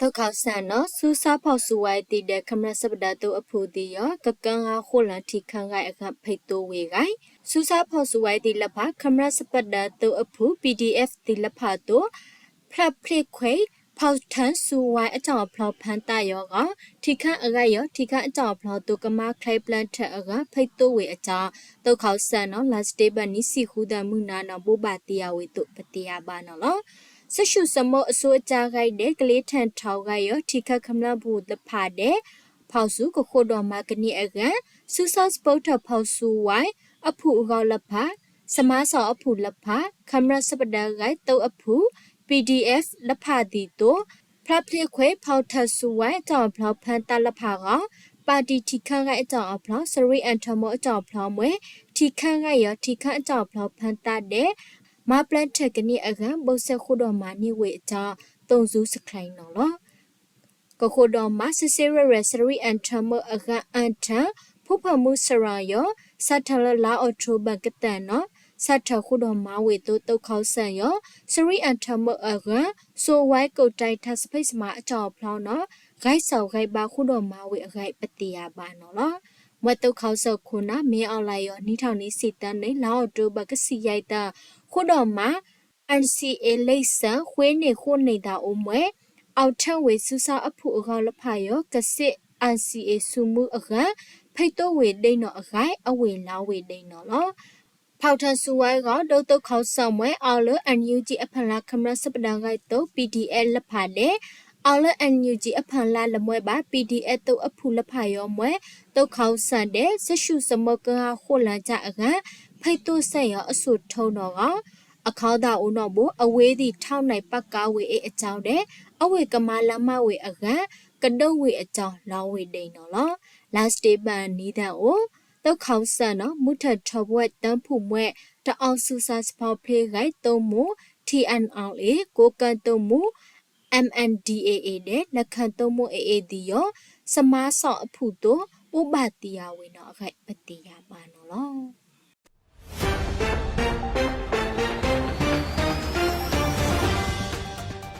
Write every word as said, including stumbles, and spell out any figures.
သုးခီစၢ်နီၤ ဆူဆါဖီၣ်ဆူၣ်ဝဲသ့ၣ်ဒဲး ခမရ ဆပဒၢ သုးအဖုၣ်သ့ၣ်ယီၤ ကကၢဂၤဃိလၢ ထံၣ်ခါဂၤအဂၤ ဖဲသိဝ့ၢ်ဂၤ ဆူဆါဖီၣ်ဆူၣ်ဝဲသ့ၣ်လၢဖၣ် ခမရ ဆပဒၢ သုးအဖုၣ် ပီၣ်ဒံၣ်အဲၣ်ၣ် သ့ၣ်လၢဖၣ်သိး ဖျါဖျ့ခွဲး ဖီၣ်ထၢၣ်ဆူၣ်ဝဲအတၢ်အီၣ်ဖျီ ဖၢၣ်သးယီၤဂီၤ ထံၣ်ခါအဂၤယီၤ ထံၣ်ခါအတၢ်အီၣ်ဖျီသိး ကမၤချဲပျၢၣ်ထၢၣ်အဂၤ ဖဲသိဝ့ၢ်အတၢ် သုးခီစၢ်နီၤ လါစတ့ဘၢၣ်နံၣ်ဆံဃုသၢမုၢ်နၤနီၤ ဘိးဘၣ်သ့ၣ်ယၤဝဲအသိး ပသ့ၣ်ယၤဘၣ်နီၤလီၤ. ဆှုၣ်စမိၣ်အစိအတၢ်ဂဲၤဒဲး ကလ့ထၢၣ်ထီၣ်ဂဲၤယီၤ ထံၣ်ခါခမရ ဖုၣ်လၢဖၣ်ဒဲး ဖီၣ်ဆူၣ်ကဃိဒီးမၤကန့ၢ်အဂၤ ဆူဆါစပိထၢၣ်ဖီၣ်ဆူၣ်ဝဲ အဖုၣ်အဂီၢ်လၢဖၣ် စမါစီၣ်အဖုၣ်လၢဖၣ် ခမရ ဆပဒၢ သုးအဖုၣ် ပီၣ်ဒံၣ်အဲၣ်ၣ် လၢဖၣ်သ့ၣ်သိး ဖျါဖျ့ခွဲး ဖီၣ်ထၢၣ်ဆူၣ်ဝဲအတၢ်အီၣ်ဖျီ ဖၢၣ်သးလၢဖၣ်ဂီၤ ပၣ်တံၣ်ထံၣ်ခါဂၤအတၢ်အီၣ်ဖျီ စရီအၣ်ထၢၣ်မိၣ်အတၢ်အီၣ်ဖျီမှဲ ထံၣ်ခါဂၤယီၤ ထံၣ်ခါအတၢ်အီၣ်ဖျီ ဖၢၣ်သးဒဲး မၤပျၢၣ်ထၢၣ်ကန့ၢ်အဂၤ ဘိးစဲဃိဒီးမၤန့ၢ်ဝဲအတၢ် သုးစူၤစခါအံၤနီၤလီၤ. ကဃိဒီးမၤ စ့စ့ရဲၣ်ရဲၣ် စရီအၣ်ထၢၣ်မိၣ်အဂၤ အၣ်ထၢၣ် ဖုဖၢၣ်မူစရီယီၤ စးထီၣ်လၢလါအီးထိဘၢၣ်ကတၢၢ်နီၤ စးထီၣ်ဃိဒီးမၤဝဲအသိး သုးခီစၢ်ယီၤ စရီအၣ်ထၢၣ်မိၣ်အဂၤ စိဝဲကိးတၢ် တၢ်စဖံးစမးအတၢ်အီၣ်ဖျီနီၤ ဂဲၤစီၣ်ဂဲၤဘါဃိဒီးမၤဝဲအဂၤ ပသ့ၣ်ယၤဘၣ်နီၤလီၤ. မွဲသုးခီစၢ်ခိၣ်နၢ် မ့ၢ်အီၣ်လၢယီၤ နံၣ်ထီၣ်နံၣ်ဆံသၢန့ၣ် လါအီးထိဘၢၣ်ကဆံယဲၢ်သီ ဃိဒီးမၤ NCA လိပ်စာ ဃ့န့ၢ်ဃိန့ၢ်သးအိၣ်မှဲ အီးထၢၣ်ဝ့ၢ်ဆူဆါအဖုၣ်အဂီၢ်လၢဖၣ်ယီၤ ကစ့ NCA ဆူမူအဂၤ ဖဲသိဝ့ၢ်ဒဲးနီၤအဂၤ အဝ့ၢ်လါဝ့ၢ်ဒဲးနီၤလီၤ. ဖီၣ်ထၢၣ်ဆူၣ်ဝဲအဂီၢ် ဒုးသုးခီစၢ်မှဲ အီၣ်လၢ NUG အဖၣ်လါ ခမရ ဆပဒၢ သုး ပီၣ်ဒံၣ်အဲၣ်ၣ် လၢဖၣ်ဒဲး အီၣ်လၢ NUG အဖၣ်လါလၢမှဲဘၣ် ပီၣ်ဒံၣ်အဲၣ်ၣ် သုးအဖုၣ်လၢဖၣ်ယီၤမှဲ သုးခီစၢ်ဒဲး ဆှုၣ်စမိၣ်ကဂၤဃိလၢတၢ်အဂၤ ဖဲသိစဲၣ်ယီၤအစိၣ်ထိနီၤဂီၤ အခီသးအိၣ်နီၣ်ဘိ အဝဲသ့ၣ်ထီၣ်နံၣ်ပာ်ကါဝဲအ့ၣ်အတၢ်ဒဲး အဝ့ၢ်ကမၤလၢမၤဝဲအဂၤ ကဒိဝဲအတၢ်လါဝ့ၢ်ဒဲးနီၤလီၤ. လါစတ့ဘၢၣ်နံၣ်သၢအိၣ် သုးခီစၢ်နီၤ မူထၢၣ်ထီဘိတၢဖုၣ်မှဲ တအီၣ်ဆူၣ်စၢ်စဖီဖျ့ဂဲၤသုးမုၢ် TNLA ကိးကၢသုးမုၢ် MNDAA ဒဲး လၢခၢၣ်သုးမုၢ်အ့ၣ်အ့ၣ်သ့ၣ်ယီၤ စမါစီၣ်အဖုၣ်သိး ဘိးဘၣ်သ့ၣ်ယၤဝဲနီၤအဂၤ ပသ့ၣ်ယၤဘၣ်နီၤလီၤ.